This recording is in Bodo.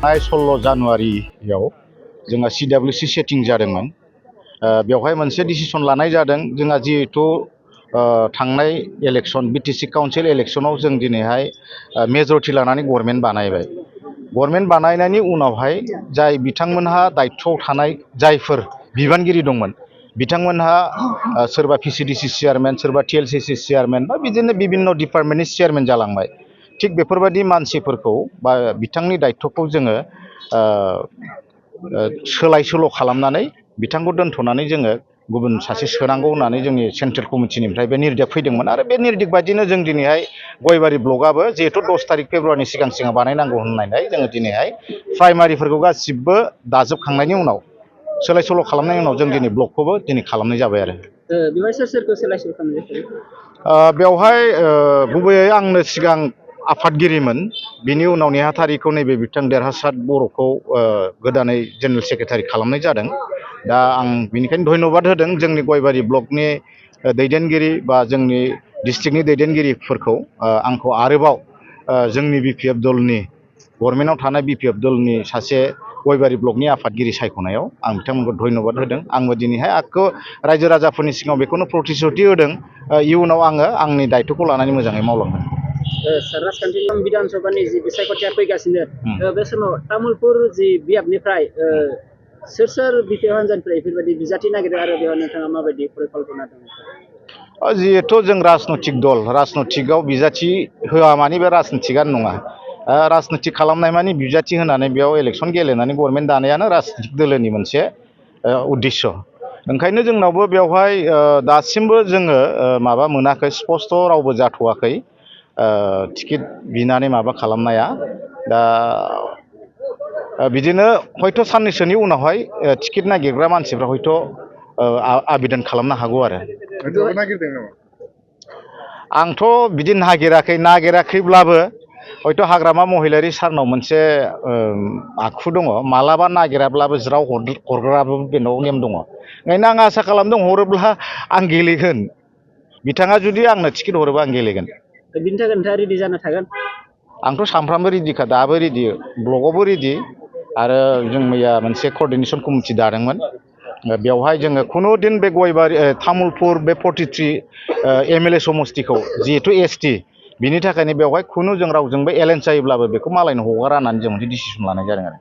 16 जानुवारियाव जोंहा CWC सेटिं जादोंमोन। बेवहाय मोनसे डिसिसन लानाय जादों। जोंहा जिहेथु थांनाय इलेक्सन BTC काउन्सिल इलेक्सनाव जों दिनैहाय मेजरिटि लानानै गभर्नमेन्ट बानायबाय। गभर्नमेन्ट बानायनायनि उनावहाय जाय बिथांमोनहा दायित्वआव थानाय जायफोर बिबानगिरि दंमोन बिथांमोनहा सोरबा PCDC चेयारमेन, सोरबा TLCC चेयारमेन बा बिदिनो बिभिन्न डिपार्टमेन्टनि चेयारमेन जालांबाय। थिग बेफोरबायदि मानसिफोरखौ बा बिथांनि दायित्वखौ जोङो सोलाय सोल' खालामनानै बिथांखौ दोनथ'नानै जोङो गुबुन सासे सोनांगौ होननानै जोंनि सेन्ट्रेल कमिटिनिफ्राय बे निर्देश फैदोंमोन। आरो बे निर्देश बायदिनो जों दिनैहाय गयबारि ब्लकआबो जिहेथु 10 तारिख फेब्रुवारिनि सिगां बानायनांगौ होननायलाय जोङो दिनैहाय प्राइमारिफोरखौ गासिबो दाजोबखांनायनि उनाव सोलाय सोल' खालामनायनि उनाव जों दिनै ब्लकखौबो दिनै खालामनाय जाबाय आरो। बेवहाय सोरखौ सोलाय सोल' खालामनाय जायो? बेवहाय गुबैयै आंनो सिगां आफादगिरिमोन, बिनि उनाव नेहाथारिखौ नैबे बिथां देरहासार बर'खौ गोदानै जेनेरेल सेक्रेटारि खालामनाय जादों। दा आं बेनिखायनो धन्यबाद होदों जोंनि गयबारि ब्लकनि दैदेनगिरि बा जोंनि डिस्ट्रिक्टनि दैदेनगिरिफोरखौ आंखौ आरोबाव जोंनि BPF दलनि गभर्नमेन्टआव थानाय BPF दलनि सासे गयबारि ब्लकनि आफादगिरि सायख'नायाव आं बिथांमोनखौ धन्यबाद होदों। आंबो दिनैहाय आखौ रायजो राजाफोरनि सिगाङाव बेखौनो प्रतिश्रुति होदों इयुनाव आङो आंनि दायित्वखौ लानानै मोजाङै मावलांगोन। राजखान्थि बिधान सभानि जि बिसायख'थिया फैगासिनो बे समाव तामुलपुर जि बियाबनिफ्राय सोर BPF हान्जानिफ्राय बेफोरबायदि बिजाथि नागिरो आरो बेयाव नोंथाङा माबायदि परिकल्पना दं? जिहेथु जों राजनैतिक दल, राजनैतिकआव बिजाथि होआ माने बे राजनैतिकआनो नङा। राजनैतिक खालामनाय माने बिजाथि होनानै बेयाव इलेक्सन गेलेनानै गभर्नमेन्ट दानायानो राजनैतिक दोलोनि मोनसे उद्देश्य। ओंखायनो जोंनावबो बेवहाय दासिमबो जोङो माबा मोनाखै, स्पस्ट रावबो जाथ'वाखै टिकेट बिनानै माबा खालामनाया। दा बिदिनो हयथ' साननैसोनि उनावहाय टिकेट नागिरग्रा मानसिफ्रा हयथ' आवेदन खालामनो हागौ आरो। आंथ' बिदि नागिराखैब्लाबो हयथ' हाग्रामा महिलारि सारनाव मोनसे आखु दङ, मालाबा नागिराब्लाबो ज्राव हरग्राबो बेनाव नेम दङ। ओंखायनो आं आसा खालामदों हरोब्ला आं गेलेगोन। बिथाङा जुदि आंनो टिकेट हरोबा आं गेलेगोन। बिनि थाखाय नोंथाङा रेडि जाना थागोन? आंथ' सानफ्रामबो रेडिखा, दाबो रेडि, ब्लकआवबो रेडि। आरो जों मैया मोनसे कअर्डिनेसन कमिटि दादोंमोन। बेवहाय जोङो खुनु दिन बे गयबारि तामुलपुर बे 43 MLA समस्तिखौ जिहेथु ST बिनि थाखायनो बेवहाय खुनु जों रावजोंबो एलायन्स जायोब्लाबो बेखौ मालायनो हगारा होननानै जों मोनसे डिसिसन लानाय जादों आरो।